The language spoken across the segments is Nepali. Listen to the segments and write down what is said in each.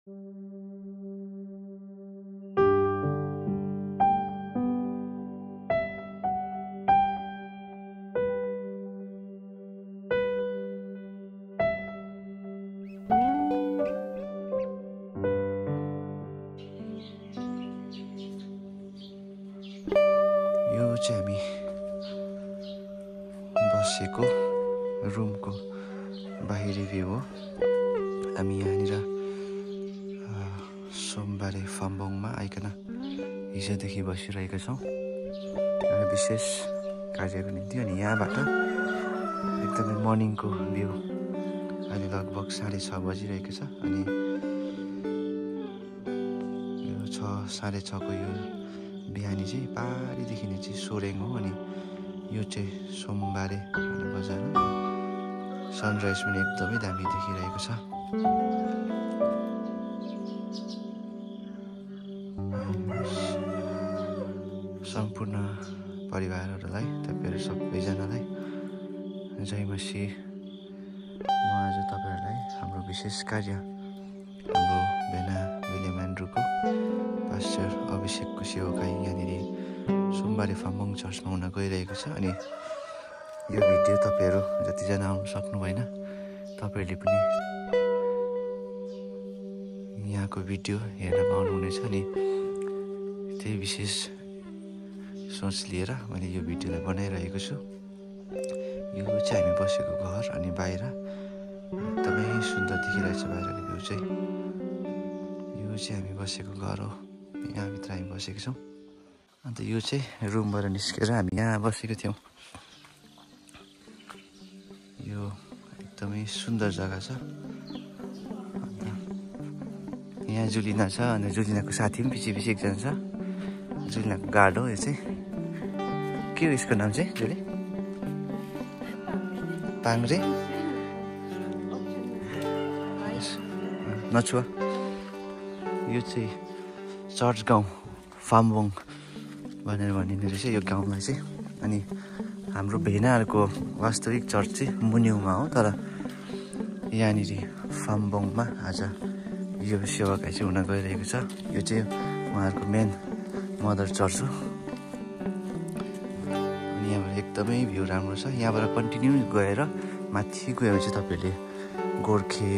यो चाहिँ हामी बसेको रुमको बाहिरी भ्यू हो। हामी यहाँनिर सोमबारे फाम्बोङमा आइकन हिजोदेखि बसिरहेका छौँ एउटा विशेष कार्यको निम्ति। अनि यहाँबाट एकदमै मर्निङको भ्यू अहिले लगभग 6:30 बजिरहेको छ। अनि यो 6:30 को यो बिहानी चाहिँ पारिदेखि नै चाहिँ सोरेङ हो। अनि यो चाहिँ सोमबारे बजार हो। सनराइज पनि एकदमै दामी देखिरहेको छ। सम्पूर्ण परिवारहरूलाई, तपाईँहरू सबैजनालाई जय मसी। म आज तपाईँहरूलाई हाम्रो विशेष कार्य, हाम्रो भेना विलियम एन्ड्रुको पास्टर अभिषेकको सेवाकाई यहाँनिर सोमबारे फाम्बोङ चर्चमा हुन गइरहेको छ। अनि यो भिडियो तपाईँहरू जतिजना आउनु सक्नु भएन, तपाईँहरूले पनि यहाँको भिडियो हेर्न पाउनुहुनेछ। अनि त्यही विशेष सोच लिएर मैले यो भिडियोलाई बनाइरहेको छु। यो चाहिँ हामी बसेको घर अनि बाहिर एकदमै सुन्दर देखिरहेछ बाहिरको भ्यू चाहिँ। यो चाहिँ हामी बसेको घर हो, यहाँभित्र हामी बसेको छौँ। अन्त यो चाहिँ रुमबाट निस्केर हामी यहाँ बसेको थियौँ। यो एकदमै सुन्दर जग्गा छ। अन्त यहाँ जुलिना छ, अनि जुलिनाको साथी पनि पछि एकजना छ। जुलिनाको गार्ड हो यो चाहिँ। के हो यसको नाम चाहिँ जुली? पाङ्रे नछुवा। यो चाहिँ चर्च गाउँ फाम्बोङ भनेर भनिने रहेछ यो गाउँलाई चाहिँ। अनि हाम्रो भेनाहरूको वास्तविक चर्च चाहिँ मुनिउमा हो, तर यहाँनिर फाम्बोङमा आज यो सेवाकाई चाहिँ हुन गइरहेको छ। यो चाहिँ उहाँहरूको मेन मदर चर्च हो। अनि यहाँबाट एकदमै भ्यू राम्रो छ। यहाँबाट कन्टिन्यू गएर माथि गयो भने चाहिँ तपाईँहरूले गोर्खे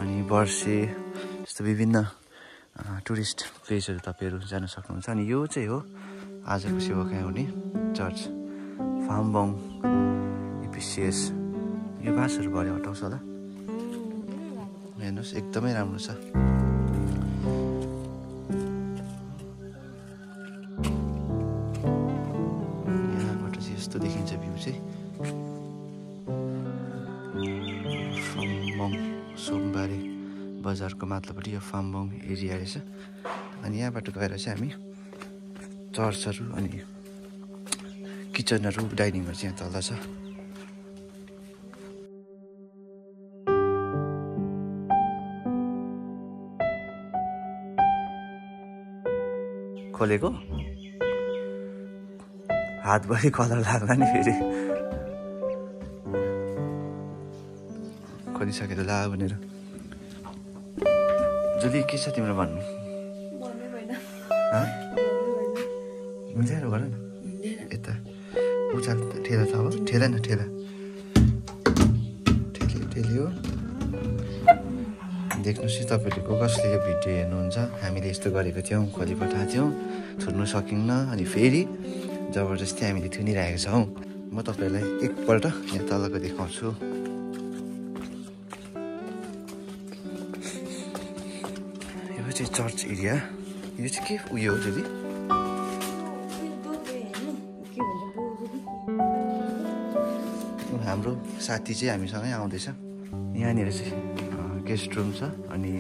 अनि वर्षे यस्तो विभिन्न टुरिस्ट प्लेसहरू तपाईँहरू जान सक्नुहुन्छ। अनि यो चाहिँ हो आजको सेवाकाई हुने चर्च फाम्बोङ इपिसिएस। यो बाँसहरू भरे हटाउँछ होला, हेर्नुहोस् एकदमै राम्रो छ। यहाँबाट चाहिँ यस्तो देखिन्छ भ्यू चाहिँ। फाम्बोङ सोमबारे बजारको माथिल्लोपट्टि यो फाम्बोङ एरिया रहेछ। अनि यहाँबाट गएर चाहिँ हामी चर्चहरू अनि किचनहरू डाइनिङहरू चाहिँ यहाँ तल छ। खोलेको हातभरि कलर लाग्ला नि फेरि। खोलिसकेर ला भनेर। जुली के छ तिम्रो भन्नु? मिलाएर गर न। यता उचाल ठेला छ अब। ठेला न ठेला ठेल्यो। देख्नुहोस् है तपाईँले कसले यो भिडियो हेर्नुहुन्छ। हामीले यस्तो गरेको थियौँ, खोलिपठाएको थियौँ, थुन्नु सकिन्न। अनि फेरि जबरजस्ती हामीले थुनिरहेको छौँ। म तपाईँहरूलाई एकपल्ट यहाँ तलको देखाउँछु। यो चाहिँ चर्च एरिया। यो चाहिँ के उयो हो जुली? हाम्रो साथी चाहिँ हामीसँगै आउँदैछ। यहाँनिर चाहिँ गेस्ट रुम छ अनि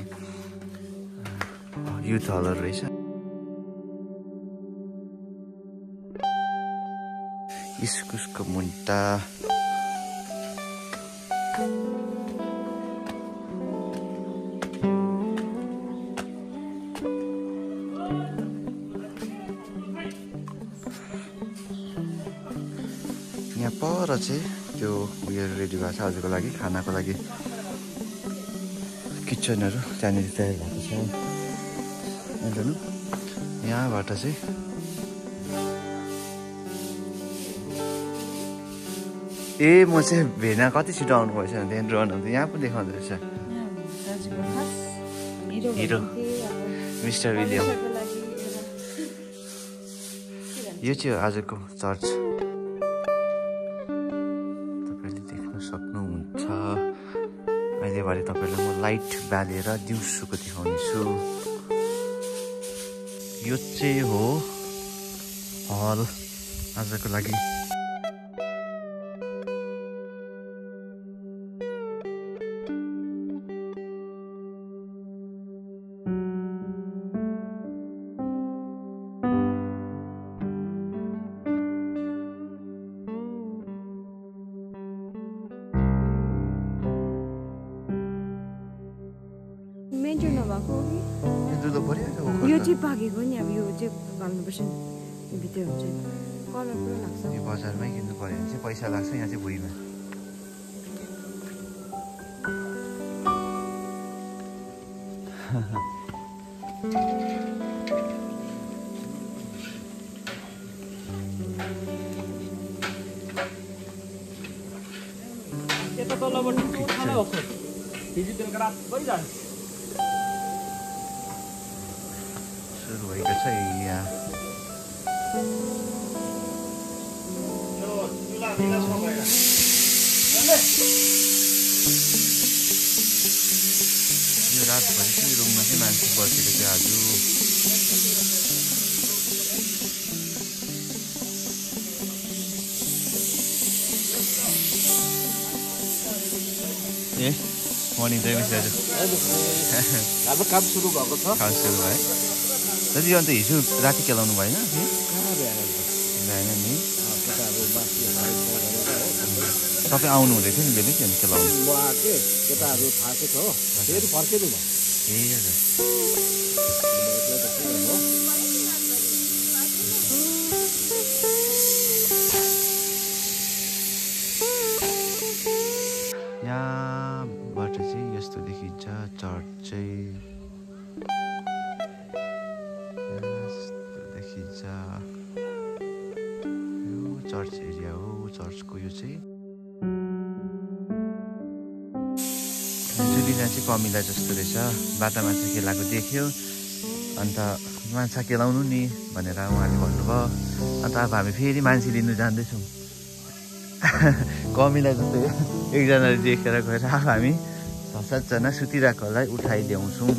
युथ हलहरू रहेछ। इस्कुसको मुन्टा, यहाँ पर चाहिँ त्यो उयो रेडी भएको छ आजको लागि खानाको लागि। किचनहरू त्यहाँनिर तयार भएको छ। हेर्नु यहाँबाट चाहिँ म चाहिँ भेना कति छिटो आउनु भएछ भने त्यहाँ ड्रोन यहाँ पनि देखाउँदो रहेछ। Hero mister William. यो चाहिँ आजको चर्च तपाईँले देख्न सक्नुहुन्छ। अहिलेबारे तपाईँलाई म लाइट बालेर दिउँसोको देखाउनेछु। यो चाहिँ हो हल आजको लागि। मेन्टर नभएको यो चाहिँ पाकेको नि अब यो चाहिँ फाल्नुपर्छ नि भित्र हुन्छ कलर पुरा लाग्छ। यो बजारमै किन्नु पर्यो भने चाहिँ पैसा लाग्छ। यहाँ चाहिँ भुइँमा यता तलबाट खाना भएको हिजो बेलुका रातभरि जान्छ। सुरु भएको छ यहाँ। यो रातभरि चाहिँ रुममा चाहिँ मान्छे बसेको थियो आज। ए मर्निङ जय मिस दाजु। अब काम सुरु भएको छ। काम सुरु भयो दाजु। अन्त हिजो राति केलाउनु भएन? भएन नि। तपाईँ आउनु हुँदै थियो नि बेलुकी अनि केलाउनु। म आएको केटाहरू थाकेको छ हो फेरि फर्केनु भयो। ए हजुर। यहाँबाट चाहिँ यस्तो देखिन्छ चर्च चाहिँ। यस्तो देखिन्छ यो चर्च एरिया हो। चर्चको यो चाहिँ जुलिना चाहिँ कमिला जस्तो रहेछ। बाटा माछा केलाएको देख्यो अन्त माछा केलाउनु नि भनेर उहाँले भन्नुभयो। अन्त अब हामी फेरि मान्छे लिनु जाँदैछौँ। कमिला जस्तो एकजनाले देखेर गएर अब हामी 6-7जना सुतिरहेकोलाई उठाइल्याउँछौँ।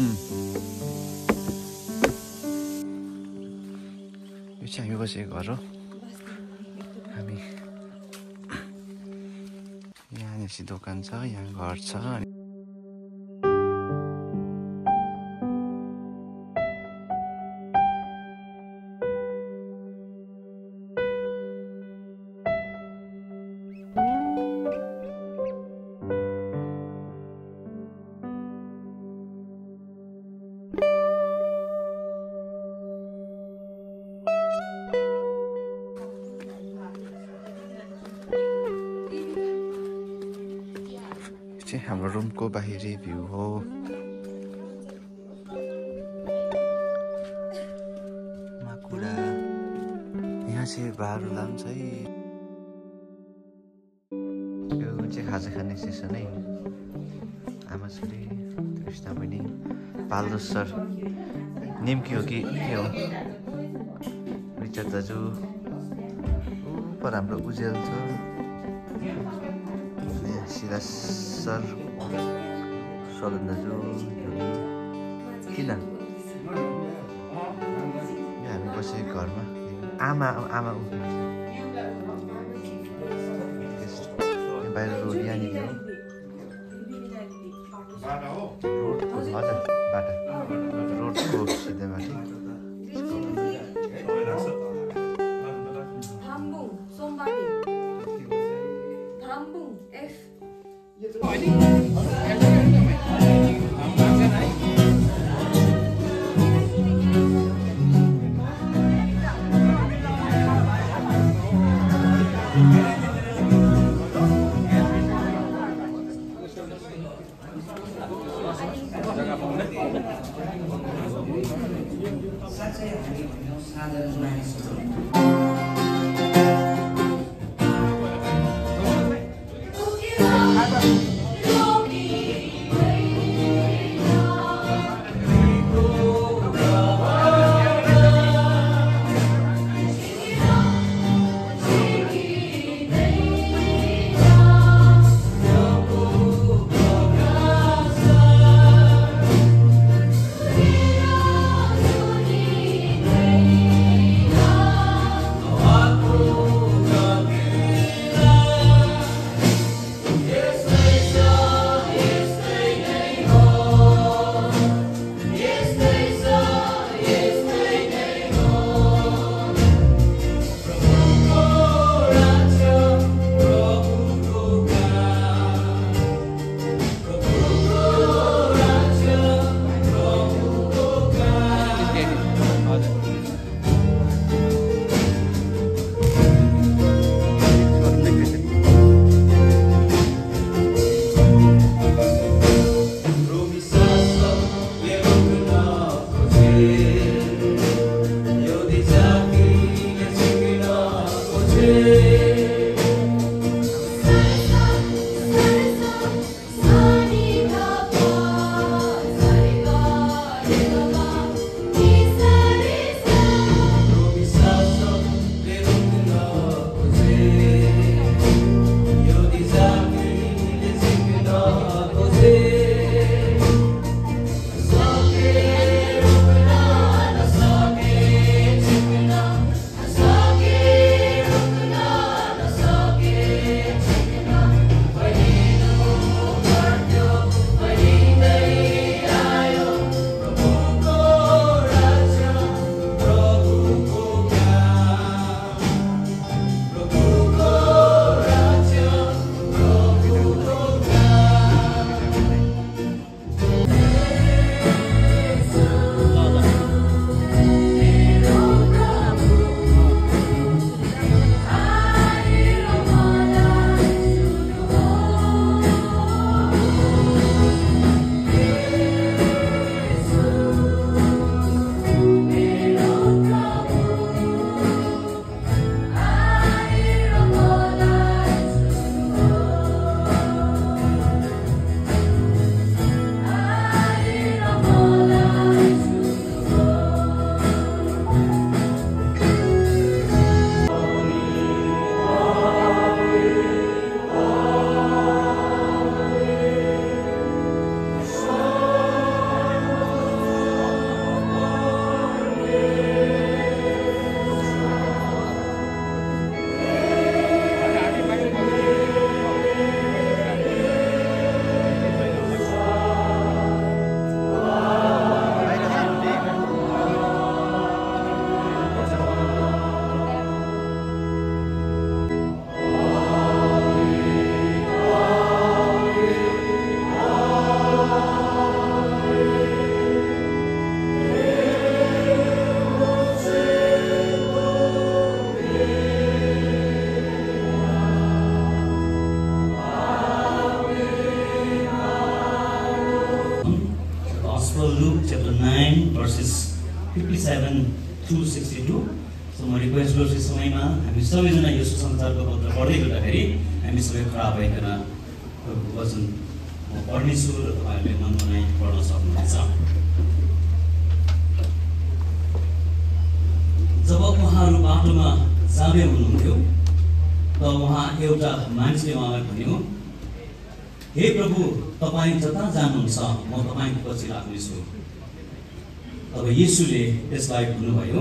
यो चाहिँ हामी बसेको घर हो। हामी यहाँनिर चाहिँ दोकान छ, यहाँ घर छ। हाम्रो रुमको बाहिरी भ्यू हो। माकुरा यहाँ चाहिँ बारुलाम छ है। यो चाहिँ खाजा खाने स्टेसन है। आमा छोरी कृष्ण बहिनी पाल्दो सर निम्की हो कि के हो रिचर्ड दाजु। पर हाम्रो उजेल छ। सिराज सर सदन दाजु किन हामी बसेको घरमा आमा बाहिर रोड यहाँनिर हो। रोडको हजुर बाटा रोडको सिधैमाथि साँच्चै हामी साधारण मानिसहरू chapter 9 verses 57 through 62. So म रिक्वेस्ट गर्छु समयमा हामी सबैजना यो सुसमाचारको पत्र पढ्दै गर्दाखेरि हामी सबै खडा भइकन वचन पढ्नेछु र तपाईँहरूले मनमनाइ पढ्न सक्नुहुनेछ। जब उहाँहरू बाटोमा जाँदै हुनुहुन्थ्यो तब उहाँ एउटा मान्छेले उहाँलाई भन्यो, हे प्रभु, तपाईँ जता जानुहुन्छ म तपाईँको पछि लाग्नेछु। तब येशूले त्यसलाई भन्नुभयो,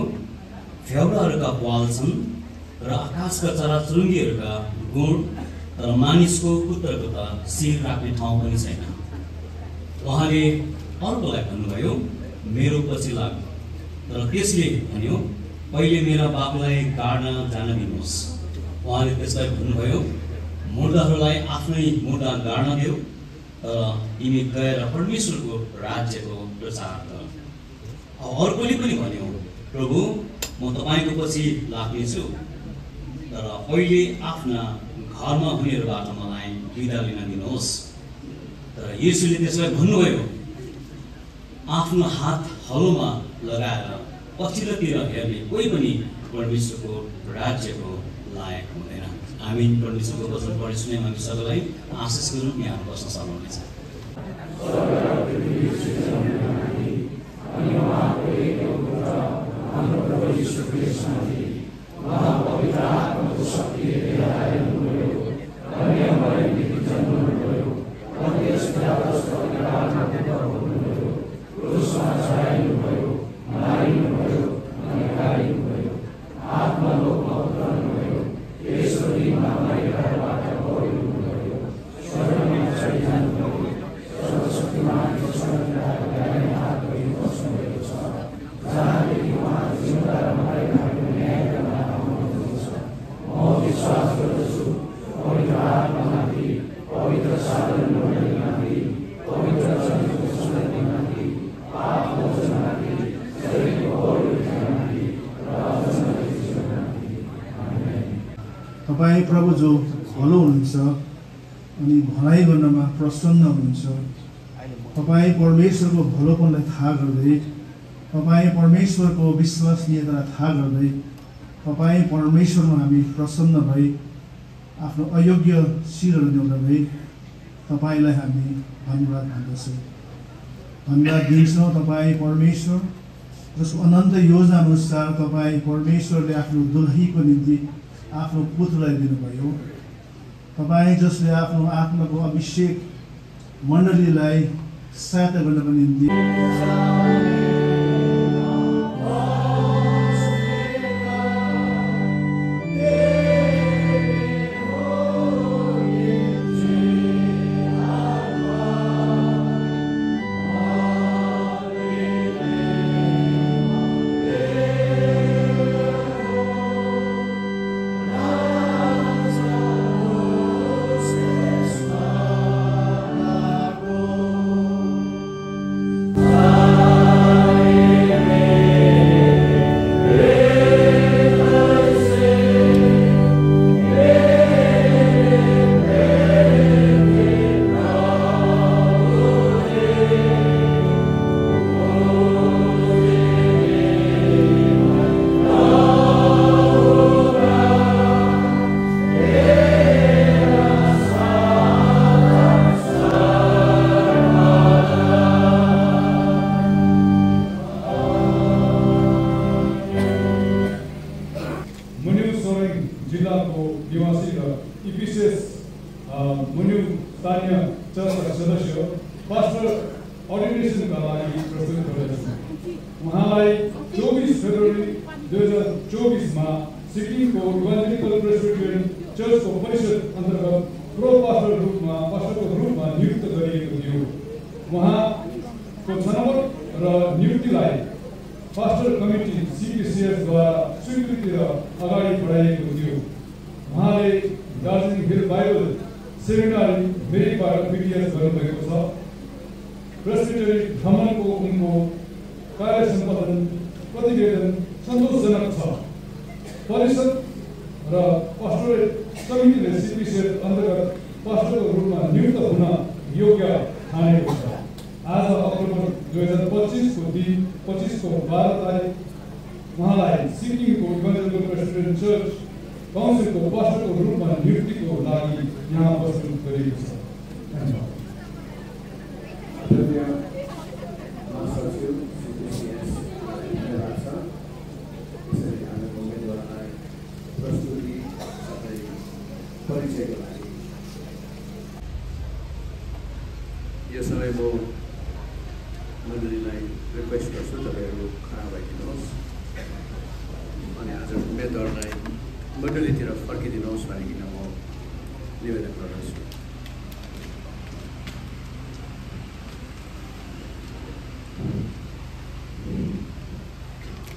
फ्याउराहरूका पाल छन् र आकाशका चराचुरुङ्गीहरूका गुण, तर मानिसको पुत्रको त शिर राख्ने ठाउँ पनि छैन। उहाँले अर्कोलाई भन्नुभयो, मेरो पछि लाग। तर त्यसले भन्यो, पहिले मेरा बाबुलाई गाड्न जान दिनुहोस्। उहाँले त्यसलाई भन्नुभयो, मुर्दाहरूलाई आफ्नै मुर्दा गाड्न देऊ, तर तिमी गएर परमेश्वरको राज्यको प्रचार गर। अर्कोले पनि भन्यो, प्रभु, म तपाईँको पछि लाग्नेछु, तर पहिले आफ्ना घरमा हुनेहरूबाट मलाई बिदा लिन दिनुहोस्। तर येशूले त्यसलाई भन्नुभयो, आफ्नो हात हलोमा लगाएर पछिल्लोतिर हेर्ने कोही पनि परमेश्वरको राज्यको लायक हुँदैन। हामी परमेश्वरको वचन पढी सुने हामी सबैलाई आशिष गरौँ। यहाँ बस्न सक्नुहुनेछ। तपाईं प्रभु जो भलो हुनुहुन्छ अनि भलाइ गर्नमा प्रसन्न हुनुहुन्छ। तपाईं परमेश्वरको भलोपनलाई थाहा गर्दै, तपाईं परमेश्वरको विश्वसनीयतालाई थाहा गर्दै, तपाईं परमेश्वरमा हामी प्रसन्न भई आफ्नो अयोग्य शिरहरू न्याउँदै तपाईंलाई हामी धन्यवाद भन्दछौँ। धन्यवाद दिन्छौँ तपाईं परमेश्वर जसको अनन्त योजना अनुसार तपाईं परमेश्वरले आफ्नो दुलहीको निम्ति आफ्नो पुत्रलाई दिनुभयो। तपाईं जसले आफ्नो आत्माको अभिषेक मण्डलीलाई सहायता गर्नको निम्ति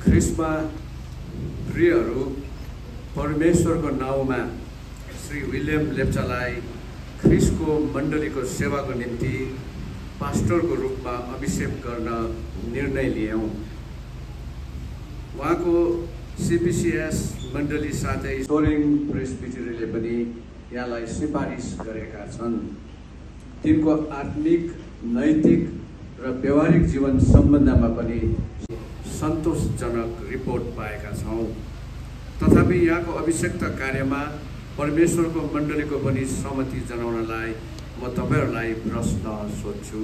ख्रिस्टमा प्रियहरू, परमेश्वरको नाउँमा श्री विलियम लेप्चालाई ख्रिस्टको मण्डलीको सेवाको निम्ति पास्टरको रूपमा अभिषेक गर्न निर्णय लियौँ। उहाँको सिपिसिएस मण्डली साथै सोरेङ प्रेस्बिटरीले पनि यहाँलाई सिफारिस गरेका छन्। तिनको आत्मिक, नैतिक र व्यवहारिक जीवन सम्बन्धमा पनि सन्तोषजनक रिपोर्ट पाएका छौँ। तथापि यहाँको अभिषेक्त कार्यमा परमेश्वरको मण्डलीको पनि सहमति जनाउनलाई म तपाईहरूलाई प्रश्न सोध्छु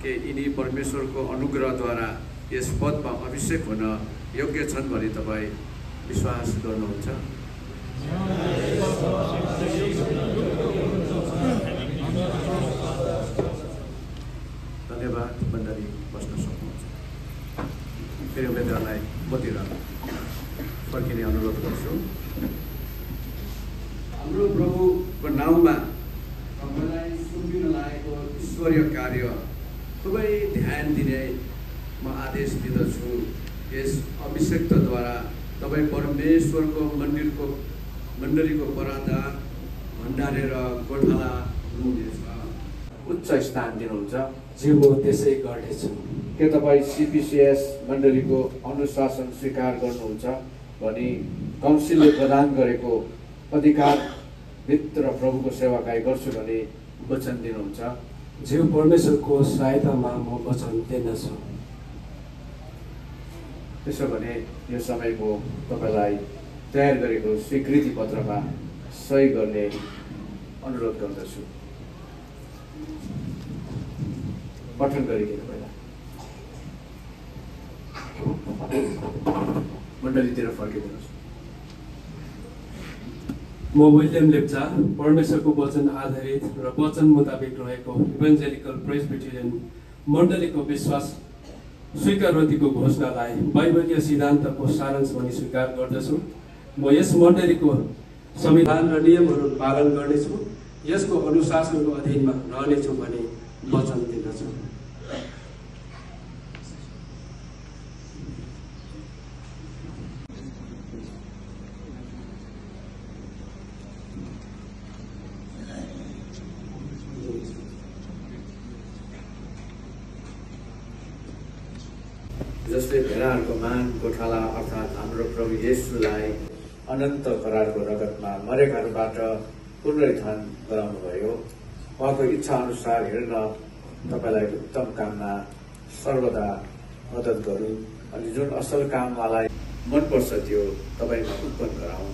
के यिनी परमेश्वरको अनुग्रहद्वारा यस पदमा अभिषेक हुन योग्य छन् भनी तपाईँ विश्वास गर्नुहुन्छ? धन्यवाद। मण्डली बस्न सक्नुहुन्छ। फेरि उम्मेदवारलाई मतिर फर्किने अनुरोध गर्छु। हाम्रो प्रभुको नाउँमा तपाईँलाई सुम्पिन लागेको ईश्वरीय कार्य खुबै ध्यान दिने म आदेश दिँदछु। यस अभिषेकद्वारा तपाईँ परमेश्वरको मण्डलीको परादा भण्डारेर गोठाला हुनुहुनेछ, उच्च स्थान दिनुहुन्छ। जे म त्यसै गर्नेछु। के तपाईँ सिपिसिएस मण्डलीको अनुशासन स्वीकार गर्नुहुन्छ भनी काउन्सिलले प्रदान गरेको अधिकारभित्र प्रभुको सेवाकाई गर्छु भने वचन दिनुहुन्छ? जे परमेश्वरको सहायतामा म वचन दिनेछु। त्यसो भने यो समय म तपाईँलाई तयार गरेको स्वीकृति पत्रमा सही गर्ने अनुरोध गर्दछु। पठन गरिदिनु पहिला। मण्डलीतिर फर्किदिनुहोस्। म विलियम लेप्चा परमेश्वरको वचन आधारित र वचन मुताबिक रहेको इभान्जेलिकल प्रेसबिटेरियन मण्डलीको विश्वास स्वीकारवतीको घोषणालाई बाइबलीय सिद्धान्तको सारांश भनी स्वीकार गर्दछु। म यस मण्डलीको संविधान र नियमहरू पालन गर्नेछु, यसको अनुशासनको अधीनमा रहनेछु भने वचन दिँदछु। जसले भेडाहरूको मान गोठाला अर्थात् हाम्रो प्रभु येशूलाई अनन्त करारको रगतमा मरेकाहरूबाट पुनरुत्थान गराउनुभयो। उहाँको इच्छा अनुसार हेर्न तपाईँलाई उत्तम काममा सर्वदा मद्दत गरौँ अनि जुन असल काम उहाँलाई मनपर्छ त्यो तपाईँमा उत्पन्न गराउँ।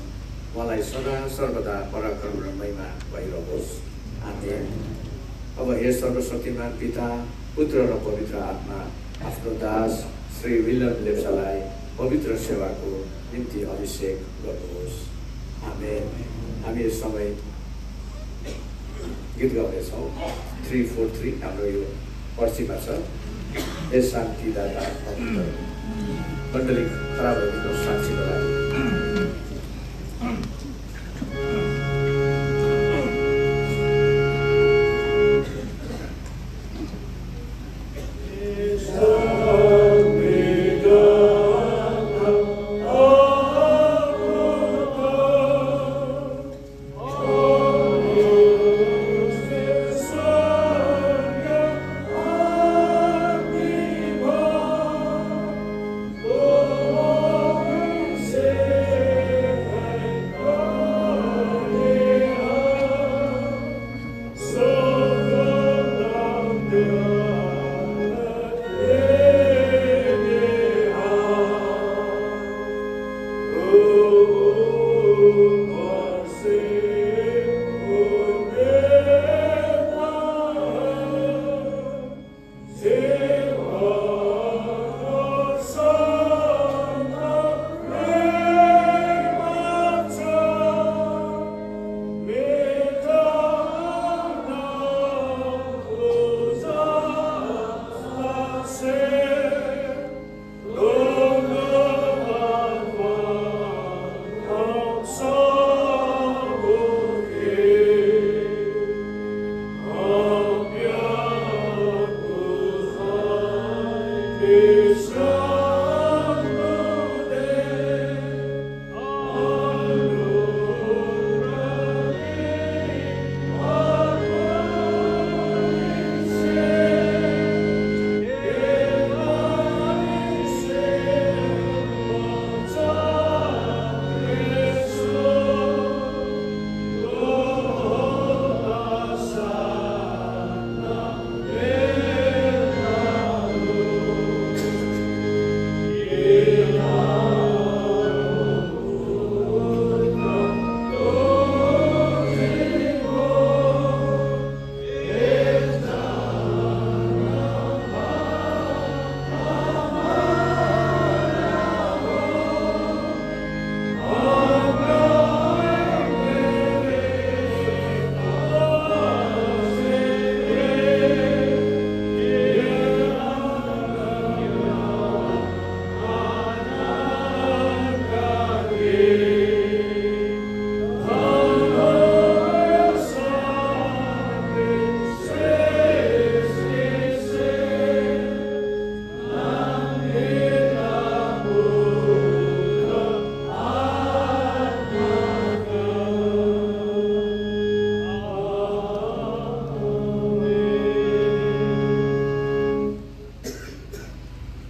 उहाँलाई सदा सर्वदा पराक्रम र महिमा भइरहोस्। आमेन। अब हे सर्वशक्तिमान पिता, पुत्र र पवित्र आत्मा आफ्नो दास श्री विलियम लेप्चालाई पवित्र सेवाको निम्ति अभिषेक गर्नुहोस्। आमेन। हामी यस समय गीत गाउनेछौँ। 343 हाम्रो यो पर्चीमा छ। हे शान्तिदाता पवित्र मण्डली खराब भएको साक्षीको लागि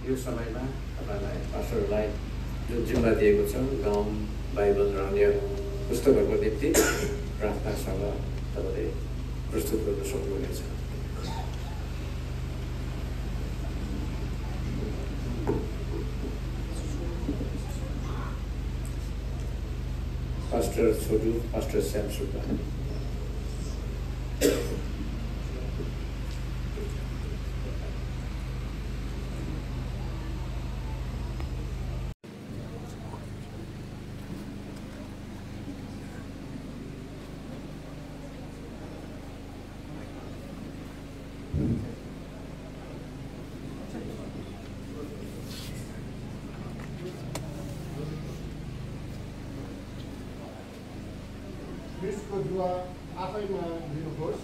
यो समयमा तपाईँलाई पास्टरहरूलाई जुन जिम्मा दिएको छ गाउँ बाइबल र अन्य पुस्तकहरूको निम्ति प्रार्थनासँग तपाईँले प्रस्तुत गर्न सक्नुहुनेछ। पास्टर छोटू, पास्टर श्याम सुब्बा। क्रिस्टको दुआ आफैमा लिनुहोस्,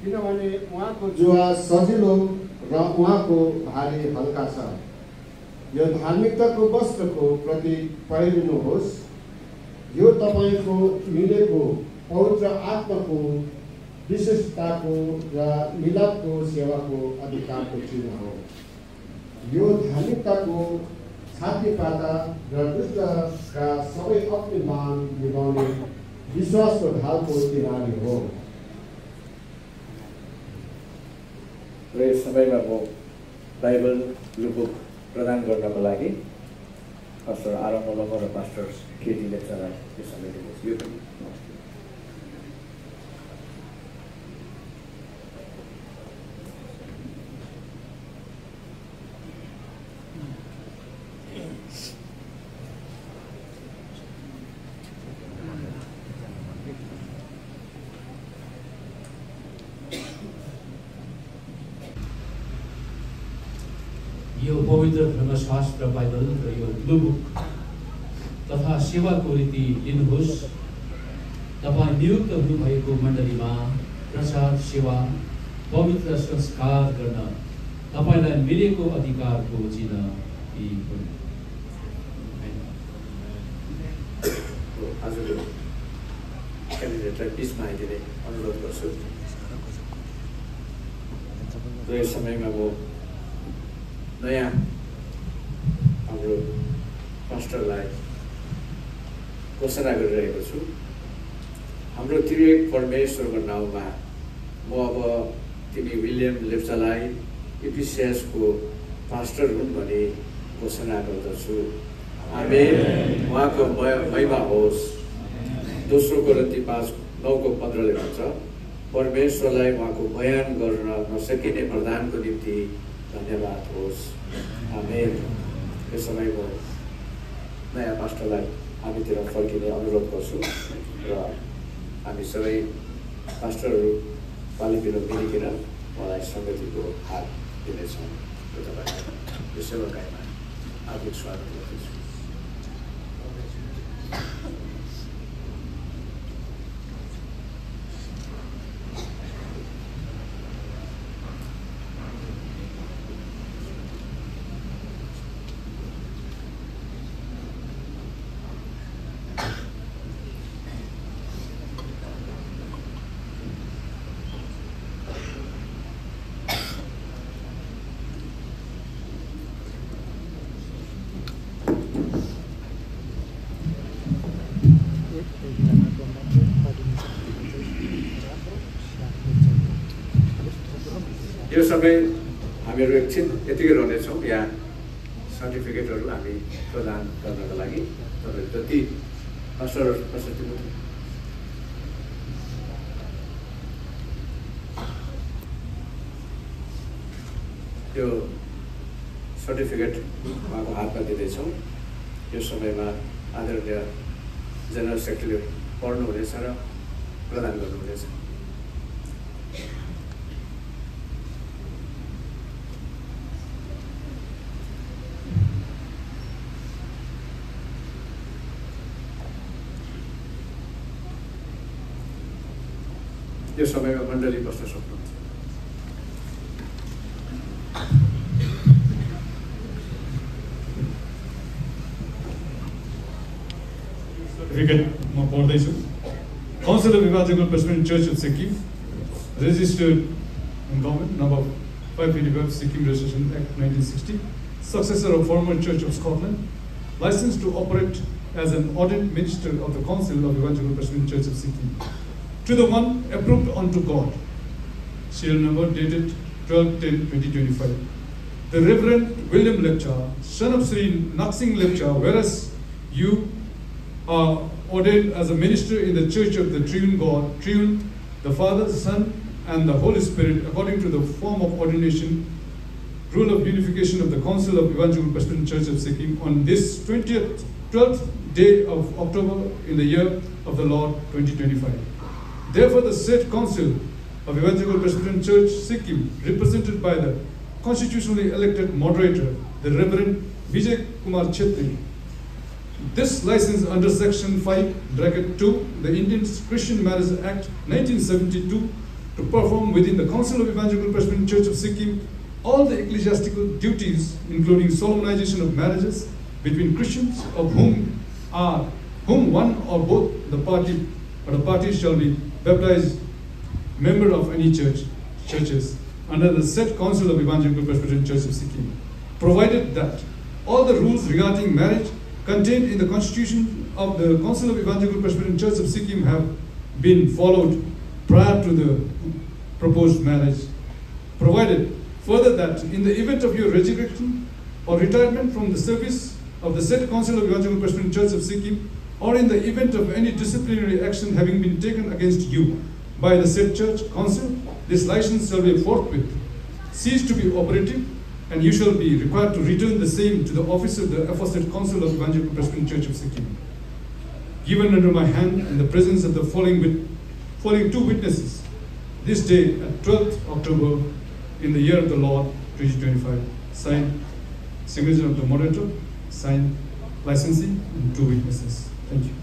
किनभने उहाँको जुवा सजिलो र उहाँको भारी हल्का छ। यो धार्मिकताको वस्त्रको प्रतीक पहिरिनुहोस्। यो तपाईँको मिलेको पवित्र आत्माको विशेषताको र मिलापको सेवाको अधिकारको चिन्ह हो। यो धार्मिकताको छातीपाता र दुष्टका सबै अपमान निभाउने विश्वासको ढालको तिहारी हो। र यस समयमा म बाइबल लुबुक प्रदान गर्नको लागि पास्टर आरम मल्ल र पास्टर केटी लेप्चालाई यो समय दिनुहोस्। यो पनि यो पवित्र धर्मशास्त्र बाइबल र यो लुबुक तथा सेवाको रीति लिनुहोस्। तपाईँ नियुक्त हुनुभएको मण्डलीमा प्रचार सेवा पवित्र संस्कार गर्न तपाईँलाई मिलेको अधिकारको चिन्ह यी हुन्। आजको क्यान्डिडेटलाई बिचमा आइदिने अनुरोध गर्छु। र यस समयमा म नयाँ हाम्रो पास्टरलाई घोषणा गरिरहेको छु। हाम्रो त्रिएक परमेश्वरको नाउँमा म अब तिमी विलियम लेप्चालाई इफिसियसको पास्टर हुन् भनी घोषणा गर्दछु। आमेन। उहाँको महिमा होस्। दोस्रो कोरिन्थी 5:9-15 भन्छ, परमेश्वरलाई उहाँको बयान गर्न नसकिने वरदानको निम्ति धन्यवाद होस्। आमेन। यस समयमा नयाँ पास्टरलाई हामीतिर फर्किने अनुरोध गर्छु र हामी सबै पास्टरहरू पालिपिलो मिलिकन मलाई सङ्गतिको हात दिनेछौँ। र तपाईँलाई यो सेवाकाईमा हार्दिक स्वागत गर्दछु। यो समय हामीहरू एकछिन यतिकै रहनेछौँ। यहाँ सर्टिफिकेटहरू हामी प्रदान गर्नको लागि तपाईँहरू जति यो सर्टिफिकेट उहाँको हातमा दिँदैछौँ। यो समयमा आदरणीय जेनरल सेक्रेटरीले पढ्नुहुनेछ र प्रदान गर्नुहुनेछ। यो समयमा मण्डली बस्न सक्नुहुन्छ। सर्टिफिकेट म पढ्दैछु। Council of evangelical presbyterian church of Sikkim, registered in government number 585 Sikkim Registration Act 1960, successor of former Church of Scotland, licensed to operate as an ordained minister of the Council of Evangelical Presbyterian Church of Sikkim, to the one approved unto God. Serial number dated 12/10/2025. The Reverend William Lepcha, son of Sri Naksing Lepcha, whereas you are ordained as a minister in the Church of the Triune God, Triune, the Father, Son, and the Holy Spirit, according to the form of ordination, rule of unification of the Council of Evangelical Presbyterian Church of Sikkim, on this 12th day of October in the year of the Lord 2025. Therefore, the said Council of Evangelical Presbyterian Church Sikkim, represented by the constitutionally elected moderator, the Reverend Vijay Kumar Chetri, this license under Section 5(2), the Indian Christian Marriage Act 1972, to perform within the Council of Evangelical Presbyterian Church of Sikkim all the ecclesiastical duties, including solemnization of marriages between Christians, of whom one or both the parties shall be baptized member of any churches under the said Council of Evangelical Presbyterian Church of Sikkim, provided that all the rules regarding marriage contained in the Constitution of the Council of Evangelical Presbyterian Church of Sikkim have been followed prior to the proposed marriage. Provided further that in the event of your resurrection or retirement from the service of the said Council of Evangelical Presbyterian Church of Sikkim, or in the event of any disciplinary action having been taken against you by the said church council, this license shall be forthwith cease to be operative, and you shall be required to return the same to the office of the aforesaid Council of Evangelical Presbyterian Church of Sikkim. Given under my hand in the presence of the following two witnesses, this day at 12th October in the year of the Lord 2025, signed, signature of the moderator, signed, licensee, and two witnesses. Thank you.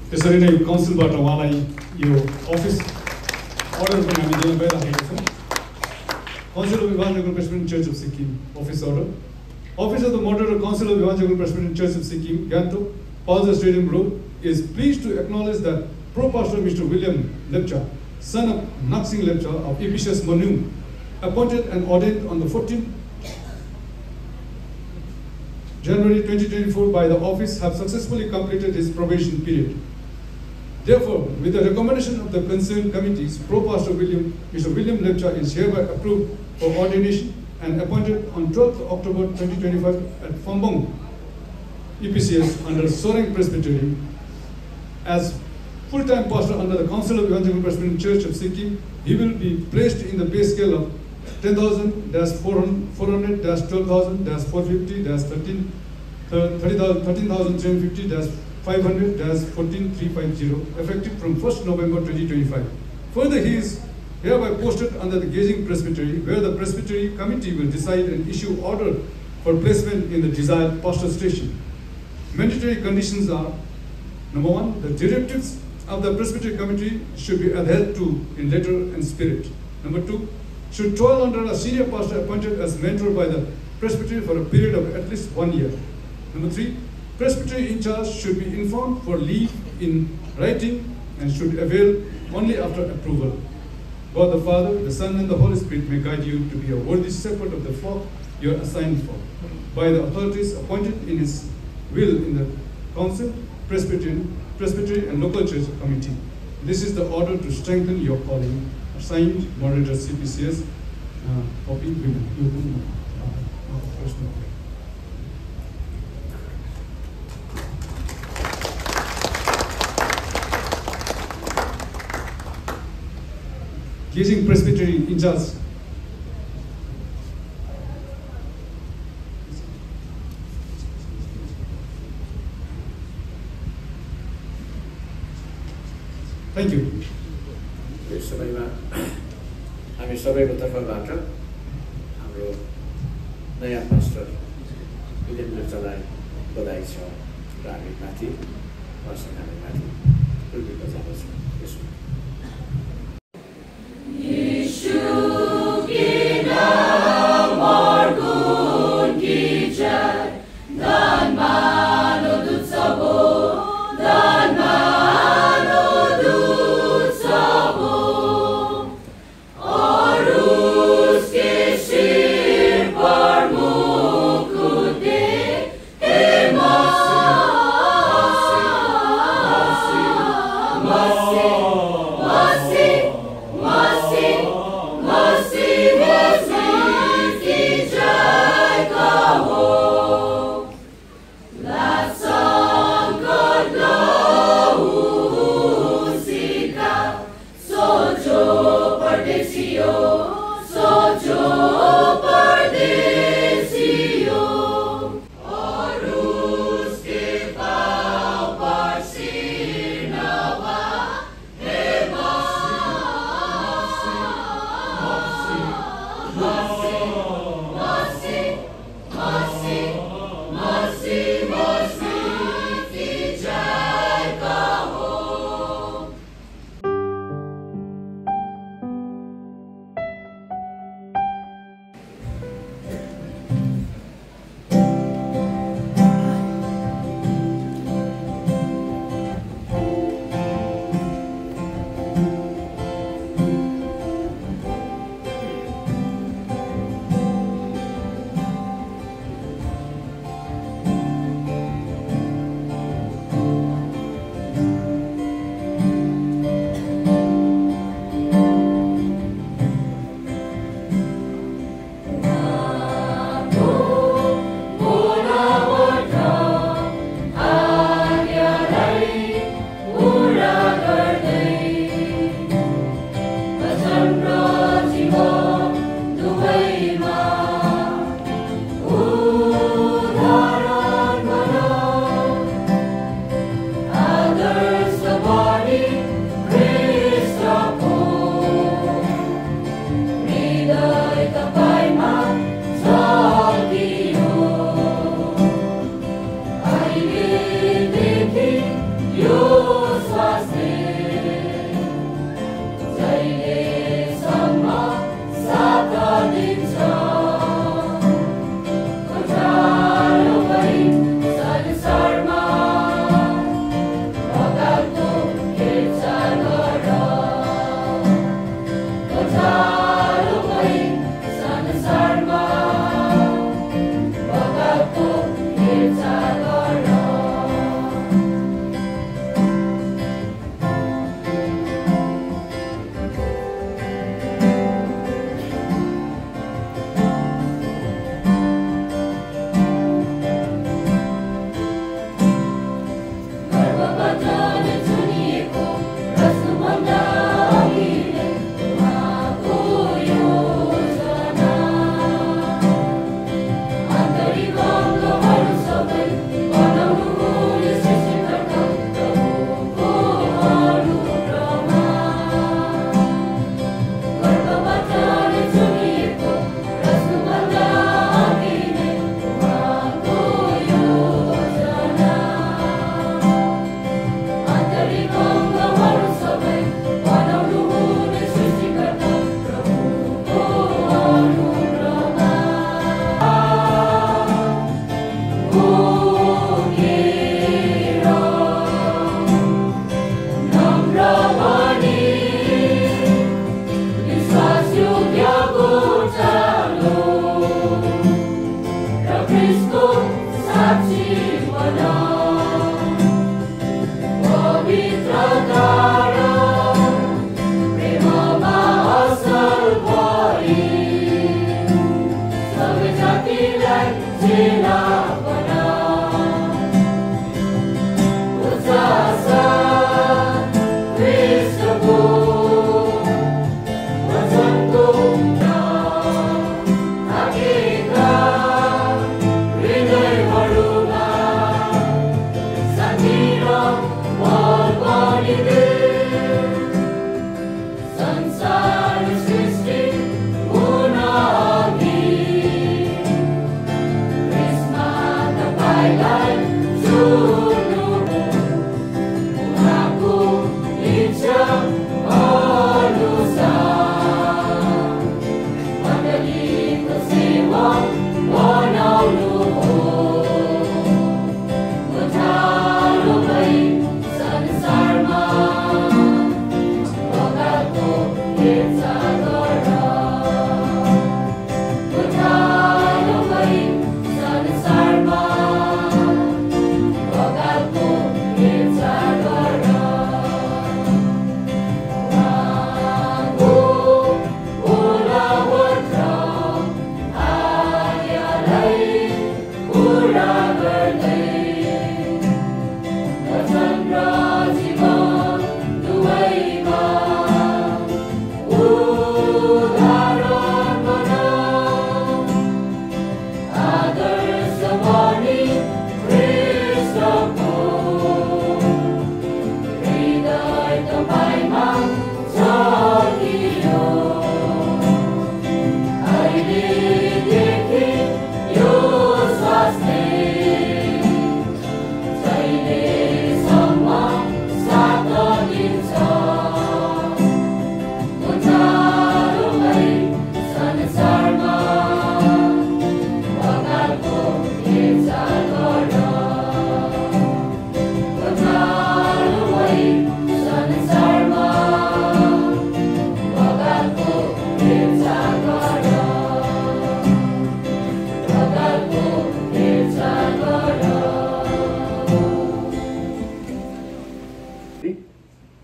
त्यसरी नै काउन्सिलबाट उहाँलाई यो अफिस अर्डर पनि हामी दिनु भइरहेको छौँ। Council of Evangelical Presbyterian Church of Sikkim, office order. Office of the Moderator, Council of Evangelical Presbyterian Church of Sikkim, Gantok, Palja Stadium Road, is pleased to acknowledge that Pro-Pastor Mr. William Lepcha, son of Naksing Lepcha of Epicius Manu, appointed and ordained on the 14th January 2024 by the office, have successfully completed his probation period. Therefore, with the recommendation of the concerned committees, Pro-Pastor Mr. William Lepcha is hereby approved for ordination and appointed on 12th October 2025 at Fombong EPCS under Soreng Presbytery as full-time pastor under the Council of Evangelical Presbyterian Church of Sikkim. He will be placed in the pay scale of 10,400-12,000-450-13,350-500-14350, effective from 1st November 2025. Further, he is hereby posted under the Gazing Presbytery, where the Presbytery Committee will decide and issue order for placement in the desired pastor station. Mandatory conditions are: number one, the directives of the Presbytery Committee should be adhered to in letter and spirit. Number two, should toil under a senior pastor appointed as mentor by the Presbytery for a period of at least 1 year. Number three, Presbytery in charge should be informed for leave in writing and should avail only after approval. God the Father, the Son, and the Holy Spirit may guide you to be a worthy shepherd of the flock you are assigned for, by the authorities appointed in His will in the Council, Presbytery, and local church committee. This is the order to strengthen your calling. Signed, Moderator CPCS, copy, Gazing Presbytery in charge. Thank you. यस समयमा हामी सबैको तर्फबाट हाम्रो नयाँ पास्टर विलियम लेप्चालाई बधाई छ र हामी माथि उहाँसँगमाथि कृतज्ञता जाँदछौँ। यसमा Yeshua,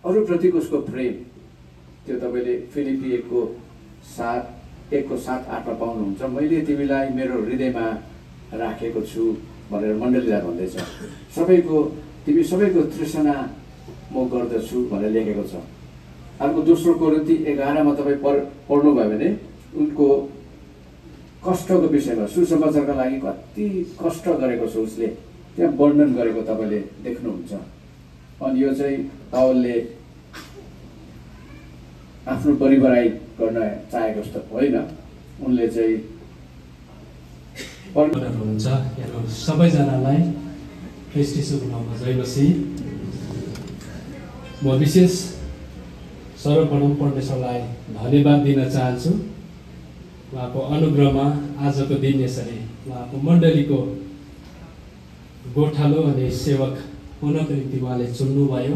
अरूप्रतिको उसको प्रेम त्यो तपाईँले फिलिपी 1:7-8 पाउनुहुन्छ। मैले तिमीलाई मेरो हृदयमा राखेको छु भनेर मण्डलीलाई भन्दैछ। तिमी सबैको तृष्णा म गर्दछु भनेर लेखेको छ। अर्को दोस्रो कोरिन्थी 11 तपाईँ पढ्नुभयो भने उनको कष्टको विषयमा सुसमाचारका लागि कति कष्ट गरेको छ उसले त्यहाँ वर्णन गरेको तपाईँले देख्नुहुन्छ। अनि यो चाहिँ पावलले आफ्नो परिवार गर्न चाहेको जस्तो होइन, उनले चाहिँ हुनुहुन्छ। यहाँ सबैजनालाई ख्रीष्ट येशूको नाममा जय मसीह। म विशेष सर्वप्रथम परमेश्वरलाई धन्यवाद दिन चाहन्छु उहाँको अनुग्रहमा आजको दिन यसरी उहाँको मण्डलीको गोठालो अनि सेवक हुनको निम्ति उहाँले चुन्नुभयो।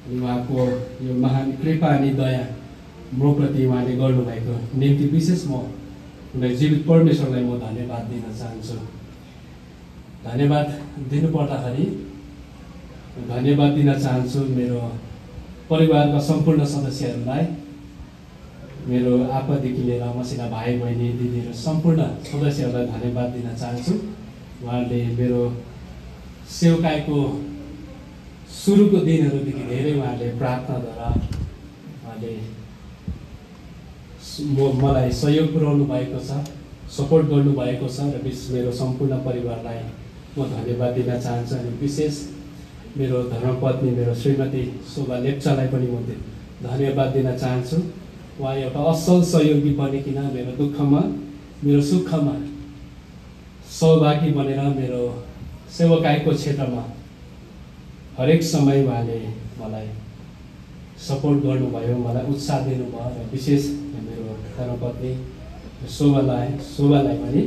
अनि उहाँको यो महान कृपा अनि दया म प्रति उहाँले गर्नुभएको निम्ति विशेष म उनलाई जीवित परमेश्वरलाई म धन्यवाद दिन चाहन्छु। धन्यवाद दिनुपर्दाखेरि धन्यवाद दिन चाहन्छु मेरो परिवारका सम्पूर्ण सदस्यहरूलाई, मेरो आपादेखि लिएर मसिना भाइ बहिनी दिदीहरू सम्पूर्ण सदस्यहरूलाई धन्यवाद दिन चाहन्छु। उहाँहरूले मेरो सेवकाईको सुरुको दिनहरूदेखि धेरै उहाँहरूले प्रार्थनाद्वारा उहाँले मलाई सहयोग पुर्याउनु भएको छ, सपोर्ट गर्नुभएको छ र मेरो सम्पूर्ण परिवारलाई म धन्यवाद दिन चाहन्छु। अनि विशेष मेरो धर्मपत्नी मेरो श्रीमती शोभा लेप्चालाई पनि म धन्यवाद दिन चाहन्छु। उहाँ एउटा असल सहयोगी बनिकन मेरो दुःखमा मेरो सुखमा सहभागी बनेर मेरो सेवकाईको क्षेत्रमा हरेक समय उहाँले मलाई सपोर्ट गर्नुभयो, मलाई उत्साह दिनुभयो र विशेष मेरो धर्मपत्नी शोभालाई पनि